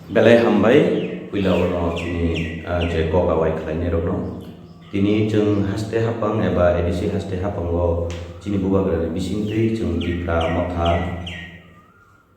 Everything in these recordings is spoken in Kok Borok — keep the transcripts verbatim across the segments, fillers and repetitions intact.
Belai hambai, puila ono chini, ah, je kok awai khlainai rokno. Tini chwng haste hapang eba A D C haste hapango chini bubagrani bisingtwi chwng Tipra Motha,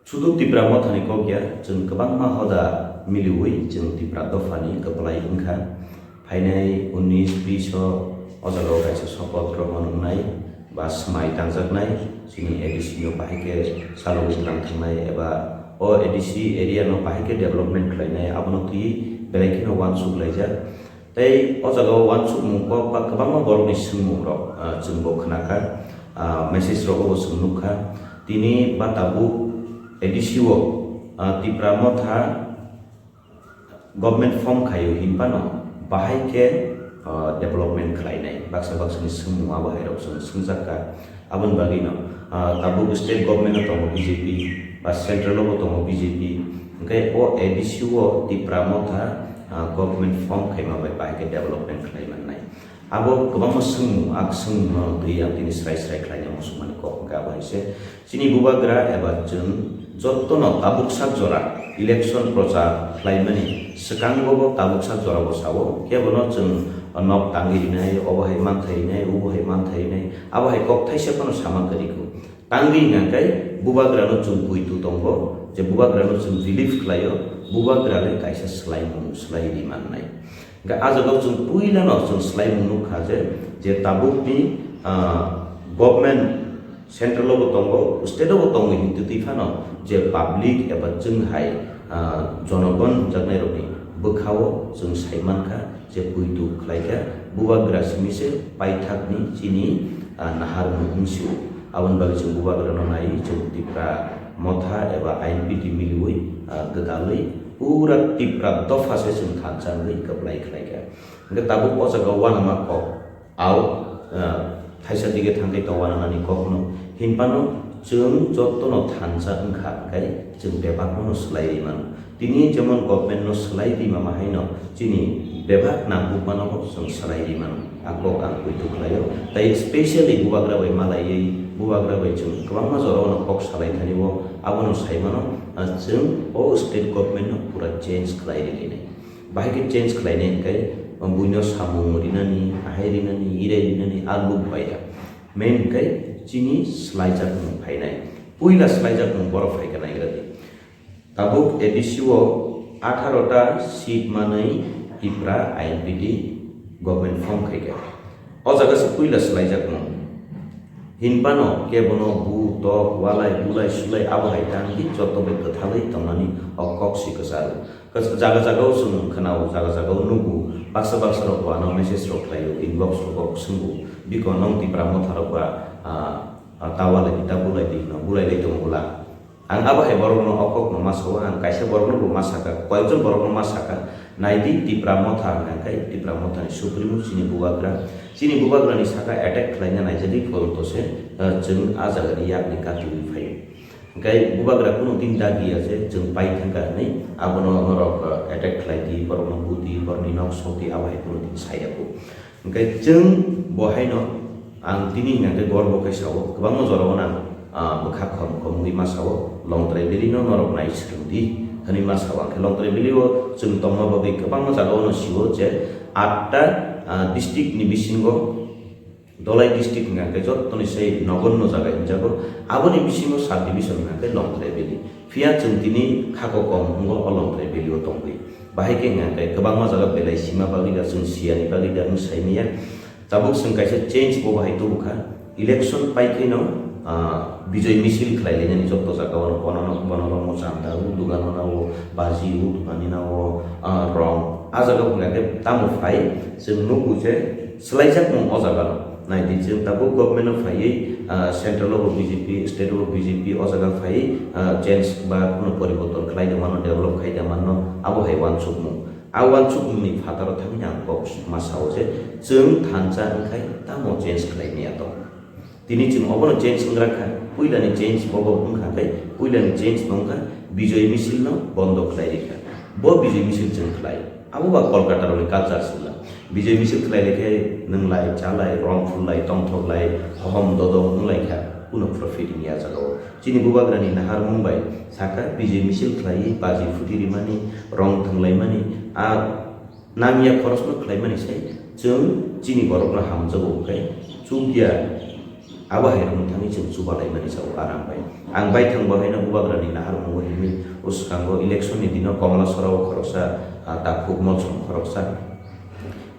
sudu Tipra Mothani kok ya, chwng kwbangma hoda miliwi chwng Tipra dophani kwplai wngkha. Phainai unis bis o o jagao kaisa sopoth grohon wngnai ba swmai tangjaknai, chini A D C no bahai khe chalogwi tlang thangnai eba o A D C area no bahai khe development khlainai, abono twi belai kheno uansuk laijak. Tei o jagao uansukmung kok ba kwbangma borokni swngmung rok, ah, chwng bo khna kha, ah, message rogo bo chwng nuk kha. Tini ba tabuk A D C o, ah, Tipra Motha government form khaio hinphano bahai khe, ah, development khlainai baksa baksani swngmung abo hai rok chwng swngjak kha. Aboni bagwi no, ah, tabuk state government o tongo B J P ba central o bo tongo B J P, hwnkhe o A D C o Tipra Motha, ah, government form khaima bai bahai khe development khlai mannai. Abo kwbangma swngmung, a swngmung no twi ang tini srai srai khlaina muchungmani kok hwnkhe abo hai se. Chini bubagra eba chwng jottono tabuk sak jora election prochar khlaimani swkango bo tabuk sak jora bo sao, kebono chwng nok tangwi rinai, obo hai manthai rinai, obo hai manthai rinai, abo hai kok thaisa phano sama kwrwi kho. Tangwi hwnkha khe bubagrano chwng poito tongo, je bubagrano chwng believe khlaio, bubagra le kaisa swlaimung swlai ri mannai. Hwnkhe ah jagao chwng puilano chwng swlaimung nuk kha je, je tabukni, ah, government central o bo tongo, state o bo tongo hinwi twi phano je public eba chwng hai, ah, jonogon hwnjaknai rokni bwkhao chwng sai mankha je poito khlai kha bubagra simi se paithakni chini, ah, naharmung wng sio. Aboni bagwi chwng bubagrano naiwi chwng Tipra Motha eba I N P T miliwi, ah, gwdalwi pura Tipra dopha se chwng thansa wngwi kwplai khlai kha. Hwnkhe tabuk o jaga uanama kok, au, ah, thaisa dige thangkhe to uananani kokno hinphano chwng jottono thansa wngkha hwnkhe chwng bebakno swlaiwi mano. Tini jemon government no swlai di mama haino chini bebak nangkukmano bo chwng swlai ri mano. A kok ang poito khlaio. Tai specially bubagra bai malaiwi, bubagra bai chwng kwbangma jorao no kok salai thani o, abono sai mano, ah, chwng o state government no pura change khlai ri nai. Bahai khe change khlainai hwnkhe, buino samung rinani, ahai rinani, irai rinani, a luk bai ya. Main hwnkhe chini swlaijakmung phainai. Puila swlaijakmung borok phai kha naigra di. Tabuk A D C o atharo ta seat manwi Tipra I N P T government form khai kha. O jaga se puila swlaijakmung. Hinphano kebono bu, tok, walai, bulai, sulai abo hai tangwi joto bai kwthalwi tongnani o kok si kwcharo. Kwch-, jaga jagao chwng khwnao, jaga jagao nugo, baksa baksa rok bo ano message rok khlaio, inbox rogo swngo, biko nwng Tipra Motha rok ba, ah, ah, ta walai di, ta bulai di hino, bulai lai tongo bwla. Ang abo hai borokno o kokno ma sao, ang kaisa borokno bo ma sakha, koyekjon borokno ma sakha, nai di Tipra Motha hwnka khe Tipra Mothani supremo chini bubagra, chini bubagrani saka attack khlaina naijagwi phone to se, ah, chwng a jagani yakni katiwi phaio. Hwnkhe bubagra kunu din dagiya je chwng pai thangkha hwnwi abono norok, ah, attack khlai di, borokno bu di, borokni nok sok di, abo hai kunu din saya kho. Hwnkhe chwng bo haino ang tini hwnkhe gorbo khe sao, kwbangma jorao nang, ah, bwkha khom khom wngwi ma sao, Longtrai Valley no norok nai swrwng di hwnwi ma sao. Hwnkhe Longtrai Valley o chwng tongma bagwi kwbangma jagao no sio je atta, ah, district ni bisingo Dholai district hwnka khe jottoni sai nogonno jaga hinjago. Aboni bisingo sub division hwnka khe Longtrai Valley. Phiya chwng tini khako kom wngo o Longtrai Valley o tongwi. Bahai khe hwnka khe kwbangma jaga belai sima bagwi da chwng siyani bagwi da wng sai manya. Tabuk chwng kaisa change bo bahai tubu kha. Election pai khe no, ah, Bijoy misil khlai lainani jotto jaga o bono no, bono rokno chanda o, dugano na o, baji o, dugani na o, ah, rong. A jaga hwnka khe tamo phai chwng nugo je swlaijakmung o jaga no. Nai di, chwng tabuk government o phaiwi, ah, central o bo B J P, state o bo B J P, o jaga phaiwi, ah, change ba kuno poriborton khlai de mano, develop khai de mano, abo hai uansukmung. A uansukmung ni phataro thangwi ang kok ma sao je, chwng thansa wngkhai tamo change khlai maya tong. Tini chwng obono change wngkha, puilani change bobo wngkha khe, puilani change wngkha Bijoy misil no bondo khlai rikha. Bo Bijoy misil chwng khlai. Abo ba Kolkata rokni culture sila. Bijoy misil khlai rikhe nwnglai, chalai, rong phullai, tongthoklai, hohom dodom wnglai kha. Kuno profit wngya jagao. Chini bubagrani naharmung bai saka bijoi misil khlaiwi baji phuti rimani, rong thwnglaimani, a nangya khorosno khlaimani sai chwng chini borokno hamjago hwnkhe chukya abo hairokno thangwi chwng chubalaimani sao aram bai. Ang baithang bo haino bubagrani naharmungo himwi o swkango election ni dino Komla Sorao khoroksa, ah, takhuk Molsom khoroksa.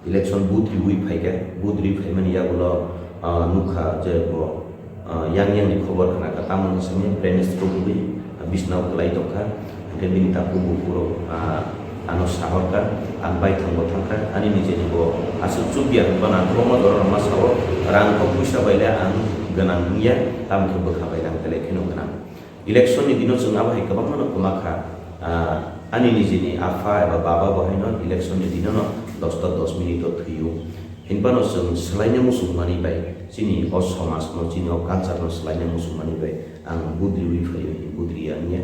Election booth riwi phaikha, booth riwi phaimani yagulo, ah, nukha je bo, ah, yang yang ni khobor khna kha, tamo hwnwi simi brain stroke wngwi, ah, bisnao kwlai tongkha, hwnkhe bini takhuk bukhuk rok, ah, ano sahorkha, ang baithang bo thangkha, ani nijeni bo aswk chukya hwnba nang kwbangma jora rok ma sao, rang kok puisa bai le ang gwnang wngya, tamo khe bwkha bai le ang belai kheno gwnang. Election ni dino chwng abo hai kwbangma no kwma kha. Ah, ani nijini apha eba baba bo haino election ni dino no dos ta dos minute o thwiyo. Hinphano chwng swlaina muchung mani bai chini o somaj no, chini o culture no swlaina muchung mani bai ang booth riwi phaio, booth riya wngya,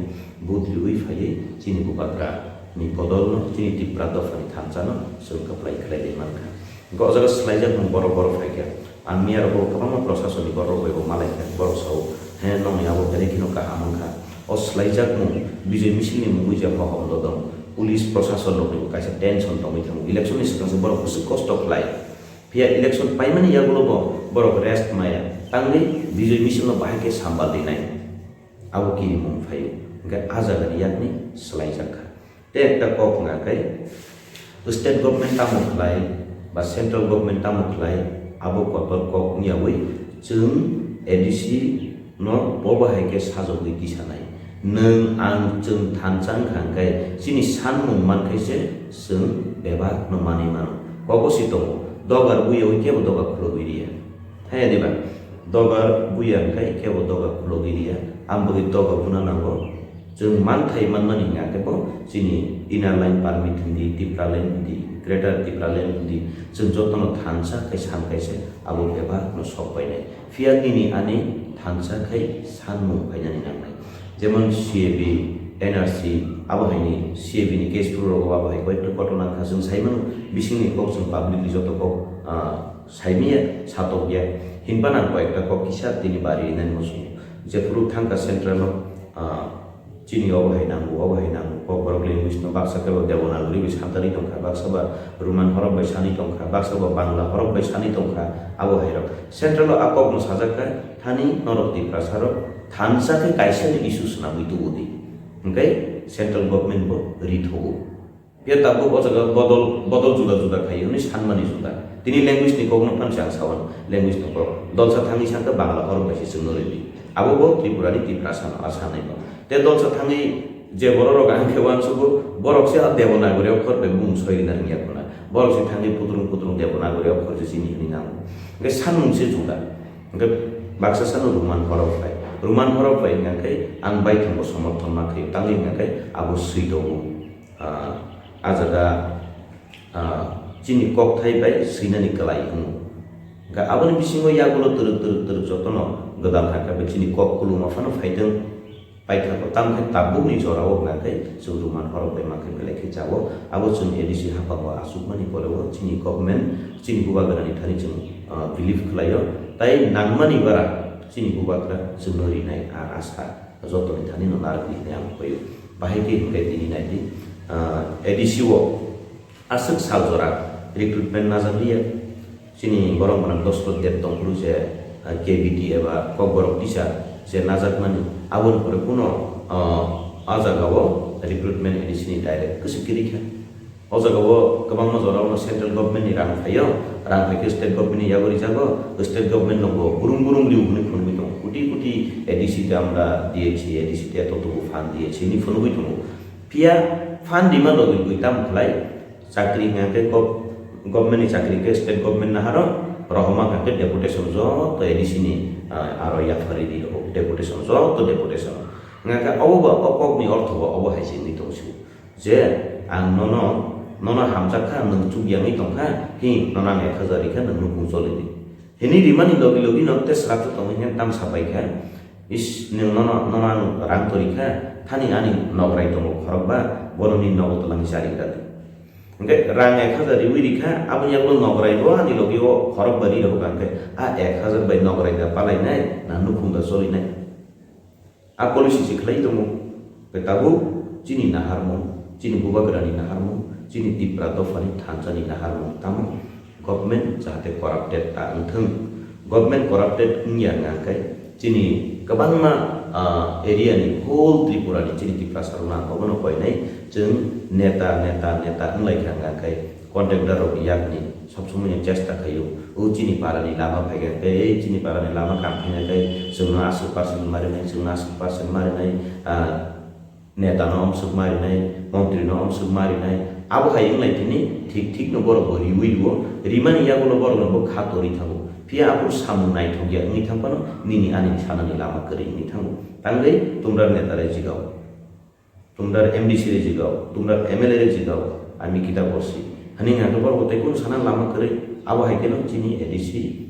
booth riwi phaiwi chini bubagra ni bodol no, chini Tipra dopha ni thansa no chwng kwplai khlai lai mankha. Hwnkhe o jaga swlaijakmung borok borok phaikha. Ang miya rokbo kwbangma proshasoni borok bai bo malaikha, borok sao, "He, nokni abo belai kheno kaham wngkha." O swlaijakmung bijoi misil ni mungwi je hohom dodom, police proshasonrokni bo kaisa tension tongwi thango. Election ni swkang se borok bwswk kosto khlai. Phiya election paimani yagulo bo borok rest maya. Tangwi bijoi misil no bahai khe sambal rinai. Abo kirimung phaio. Hwnkhe a jagani yakni swlaijakha. Tei ekta kok wngkha khe, state government tamo khlai ba central government tamo khlai, abo kotor kok wngyawi chwng A D C no bo bahai khe sajagwi tisanai. Nwng ang chwng thansa wngkha hwnkhe chini sanmung mankhe se chwng bebak no manwi mano. Kobo si tongo, dogar buiyawi kebo doga khulogwi riya. Thaya diba? Dogar buya hwnkhe kebo doga khulogwi riya. Ang bagwi doga buna nango. Chwng manthai manmani hwnkha khe bo chini Inner Line Permit hindi, Tipraland hindi, Greater Tipraland hindi, chwng jotono thansa khai san kaisa abo bebak no sok painai. Phiya nini ani thansa khai sanmung phainani nangnai. Jemon C A B, N R C, abo haini C A B ni case phuru rogo abo hai koyekta kotona wngkha. Chwng sai mano, bisingni kok chwng publicly joto kok, ah, saimiya, satokya. Hinphano ang koyekta kok kisa tini bari rinani muchungo. Jephuru thangkha central o, ah, chini obo hai nango, obo hai nango, kok borok language no baksa khe bo Devanagari bai sanjani tongkha, baksa ba Roman horop bai sani tongkha, baksa ba Bangla horop bai sani tongkha, abo hai rok. Central o a kok no sajak kha, thani norok Tiprasa rok thansa khe kaisa ni issue swnamwi tubu di. Hwnkhe central government bo ri thogo. Phiya tabuk o jaga bodol, bodol juda juda khai hwnwi sanmani juda. Tini language ni kokno phan se ang sawan, language ni kok. Dolsa thangwi sankhe Bangla horok bai se chwngno rwdi. Abo bo Tripura ni Tiprasa no a sanai bo. Tei dolsa thangwi je borok rok ang khe uansugo, borok se a Devanagari okhor bai bumung soi rwna rwngya khuna. Borok se thangwi putrung putrung Devanagari okhor se chini hwnwi nango. Hwnkhe sanmung se juda. Hwnkhe baksa sano Roman horok bai. Roman horok bai hwnkha khe ang baithang bo somorthon ma khaio. Tangwi hwnkha khe abo swi tongo. Ah, a jaga, ah, chini kokthai bai swinani kwlai wngo. Hwnkhe aboni bisingo yagulo twrwk twrwk twrwk jotono gwdal kha khe bai chini kok kuluma phano phaitwng paithago. Tamo khe tabukni jorao hwnkha khe chwng Roman horok bai mankhe belai khe chao. Abo chwng A D C haphango achukmani poreo chini government, chini bubagrani thani chwng, ah, believe khlaio. Tai nangmani bara chini bubagra chwngno rinai ang asa jotoni thani no narwkdi hwnwi ang khoio. Bahai khe hwnkhe tini naidi, ah, A D C o aswk sal jora recruitment najak liya. Chini borok gwnang Dosrot Deb tongphuru je, ah, K B T eba Kokborok tisa je najakmani, aboni pore kuno, ah, a jagao recruitment A D C ni direct kwswk khe rikha. O jagao kwbangma jorao no central government ni rang phaio, rang phai khe state government ni yago rijago, state government no bo burum burum riu hwnwi phunugwi tongo. Koti koti A D C te amra diyechi, A D C te eto tubu fund diyechi hwnwi phunugwi tongo. Phiya fund rima logi logi tamo khlai, chakri hwnkha khe gov-, government ni chakri khe state government naharo, rohorma hwnkha khe deputation joto A D C ni, ah, aro yapharwi di rw, deputation joto deputation. Hwnkha khe obo ba o kokni ortho bo obo hai se wngwi tong sio. Je ang nono, nono hamjak kha, nwng chuk yangwi tong kha, hi nono ang ek hajar rikha, nwng nukung choli di. Hini rimani logi logi no tei swrapsa tongwi hwn tam sapai kha, is, nwng nono, nono ang rang to rikha, thani ani nograi tongo khorokba, bono nini nogo twlangwi chari gra di. Hwnkhe rang ek hajar riwi rikha, aboni yagulo nograi bo ani logi o khorok bai ri rok hwnkhe a ek hajar bai nograi da palainai na nukhung da cholinai. A policy se khlai tongo. Hwnkhe tabuk chini naharmung, chini bubagrani naharmung, chini Tipra dophani thansa ni naharmung tamo government jahate corrupted ta wngthwng. Government corrupted wngya hwnkhe chini kwbangma, ah, area ni whole Tripura ni chini Tiprasa rok nang obono koinai chwng neta, neta, neta wnglaikha hwnkhe contractor rok yakni sob somoi no chesta khaio. O chini para ni lama phaikha hwnkhe, ei chini para ni lama kam khaina khe chwngno aswk percent marinai, chwngno aswk percent marinai, ah, Neta no omswk ma rinai, montri no omswk ma rinai, abo hai wng lai tini thik thik no borok bo riwi rwo, rimani yagulo borok no bo kha tori thango. Phiya aphuru samung naithok ya wngwi thang phano nini ani sanani lama kwrwi wngwi thango. Tangwi tumrar neta rejigao, tumrar M D C rejigao, tumrar M L A rejigao, ami kita borsi. Hwnwi hwnkhe borok bo tei kunu sana lama kwrwi, abo hai kheno chini A D C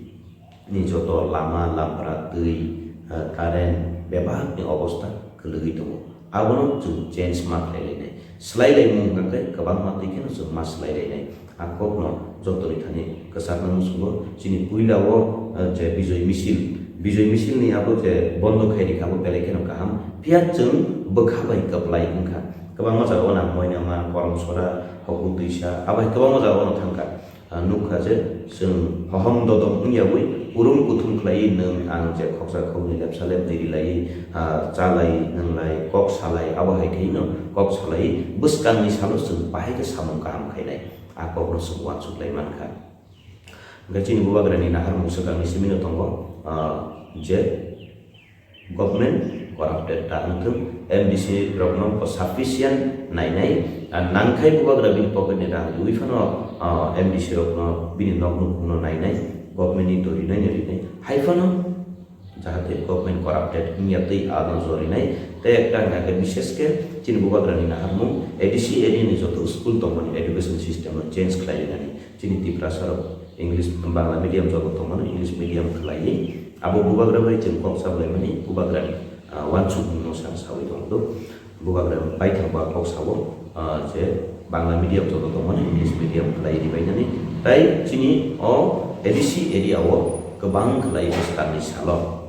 ni joto lama, lampra, twi, ah, current, bebak ni obosta kwlwgwi tongo. Abono chwng change ma khlai lainai. Swlai laimung hwnkhe kwbangma twi kheno chwng ma swlai lainai. A kokno jotoni thani kwchakna muchungo. Chini puila o, ah, je Bijoy Misil, Bijoy Misil ni abo je bondo khai rikha abo belai kheno kaham. Phiya chwng bwkha bai kwplai wngkha. Kwbangma jaga o nang Moinama, Koromsora, Hokutwisa, abo hai kwbangma jaga o thangkha. Ah, nukha je chwng hohom dodom wngyawi kurum kuthum khlaiwi nwng ang je khoksa khoknwi lepsa lepnwi rilaiwi, ah, chalai nwnglai kok salai abo hai khe no kok salai bwskangni salo chwng bahai khe samung kaham khainai a kokno chwng uansuk lai mankha. Hwnkhe chini bubagrani naharmung swkangni simi no tongo, ah, je Government corrupted ta wngthung, M D C rokno bo sufficient nainai, ah, nangkhai bubagra bini pocket ni rang riwi phano, ah, M D C rokno bini nok nukhungno nainai, government ni to rinai no rinai. Hai phano jahate government corrupted wngya twi ano jorinai. Tei ekta hwnkha khe bishesh khe chini bubagrani naharmung A D C area ni joto school tongmani education system no change khlai rinani. Chini Tiprasa rok English, Bangla medium joto tongmano, English medium khlaiwi abo bubagra bai chwng kok sablaimani bubagrani, ah, uansukmungno sa sawi tongdo. Bubagra baithang ba kok sao, ah, je Bangla medium joto tongmano, English medium khlaiwi bainani. Tai chini o A D C area o kwbang khlai bwskangni salo.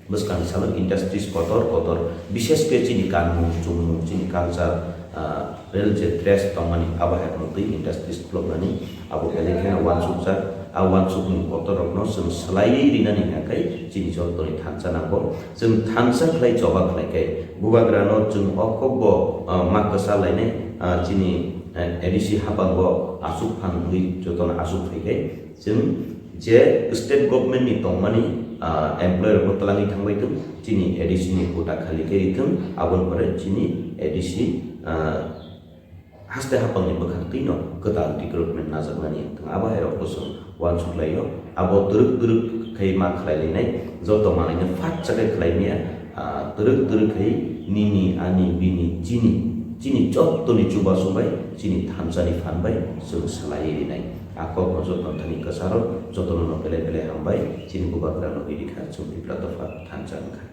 Bwskangni salo industries kotor kotor, bishesh khe chini kanmung chumung, chini culture, ah, rel je dress tongmani, abo hai tongtwi industries khuloknani, abo belai kheno uansukjak. A uansukmung kotor rokno chwng swlaiwi rinani hwnkhe chini jotoni thansa nango. Chwng thansa khlai choba khlai khe bubagrano chwng o kokbo, ah, ma kwsa lainai, ah, chini, eh, A D C haphango aswk phan wngwi jotono aswk phai khe, Chwng je state government ni tongmani, ah, employee rokno twlangwi thangbai thung, chini A D C ni quota khali khe rithung, aboni pore chini A D C, ah, haste haphangni bwkhak twino kwtal recruitment najaknani wngthung. Abo hai rokno chwng uansuk laio. Abo twrwk twrwk khai ma khlai lainai, joto manwino phatsa khe khlai maya, ah, twrwk twrwk khai nini, ani, bini, chini, chini jottoni chubachu bai, chini thansani phan bai chwng swlaiwi rinai. A kokno joto thani kwcharo, jotono no belai belai hambai, chini bubagrano iri kha, chwng Tipra dopha thansa wngkha.